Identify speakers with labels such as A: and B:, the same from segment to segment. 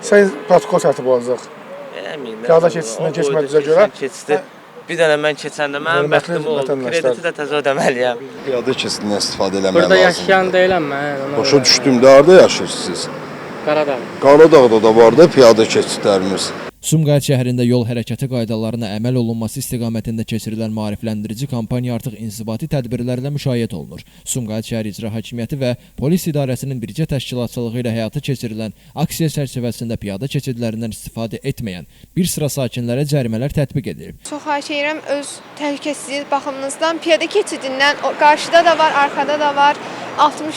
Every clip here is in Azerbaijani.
A: Sən protokol tərtib olacaq.
B: Eləməyin.
A: Piyada keçidindən keçmədiyinizə görə-
B: Keçdi. Bir dənə mən keçəndə mənim
A: Hörmətli
B: bəxtim oldu.
A: vətəndaşlar.
B: Krediti də təzə ödəməliyəm.
C: Piyada keçidindən istifadə eləmək
D: Burada
C: lazımdır.
D: yaşayan deyiləm mən. Ona
C: Başa
D: görə.
C: düşdüm də harda yaşayırsınız siz?
D: Qaradağ.
C: Qaradağda da var da piyada keçidlərimiz.
E: Sumqayıt şəhərində yol hərəkəti qaydalarına əməl olunması istiqamətində keçirilən maarifləndirici kampaniya artıq inzibati tədbirlərlə müşayiət olunur. Sumqayıt şəhər İcra Hakimiyyəti və Polis İdarəsinin birgə təşkilatçılığı ilə həyata keçirilən aksiya çərçivəsində piyada keçidlərindən istifadə etməyən bir sıra sakinlərə cərimələr tətbiq edilib.
F: Çox xahiş edirəm öz təhlükəsizlik baxımınızdan piyada keçidindən o qarşıda da var, arxada da var. 60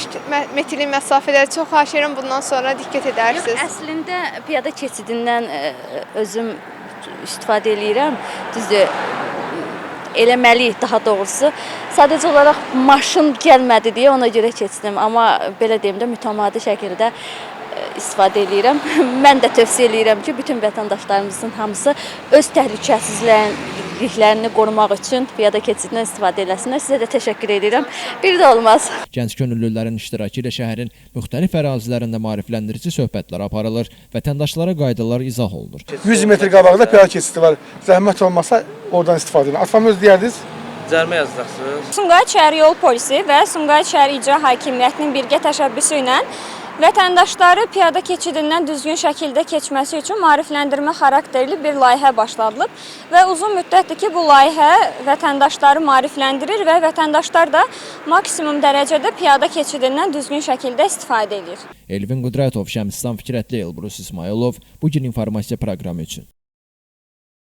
F: metrlik məsafədə çox xahiş edirəm bundan sonra diqqət edərsiniz.
G: Yox, əslində piyada keçidindən özüm istifadə eləyirəm. Düzdür, eləməliyik daha doğrusu. Sadəcə olaraq maşın gəlmədi deyə ona görə keçdim, amma belə deyim də mütəmadi şəkildə istifadə eləyirəm. Mən də tövsiyə eləyirəm ki, bütün vətəndaşlarımızın hamısı öz təhlükəsizliklərini qorumaq üçün piyada keçidindən istifadə eləsinlər. Sizə də təşəkkür edirəm. Bir də olmaz.
E: Gənc könüllülərin iştirakı ilə şəhərin müxtəlif ərazilərində maarifləndirici söhbətlər aparılır, vətəndaşlara qaydalar izah olunur.
A: 100 metr qabaqda piyada keçidi var. Zəhmət olmasa oradan istifadə edin. Avtomobil özü deyərdiniz.
B: Cərimə yazacaqsınız.
H: Sumqayıt şəhər yol polisi və Sumqayıt şəhər İcra Hakimiyyətinin birgə təşəbbüsü ilə vətəndaşları piyada keçidindən düzgün şəkildə keçməsi üçün maarifləndirmə xarakterli bir layihə başladılıb və uzun müddətdir ki, bu layihə vətəndaşları maarifləndirir və vətəndaşlar da maksimum dərəcədə piyada keçidindən düzgün şəkildə istifadə edir.
E: Elvin Qudrətov, Şəmsistan Fikrətli, Elbrus İsmayılov bu gün informasiya proqramı üçün.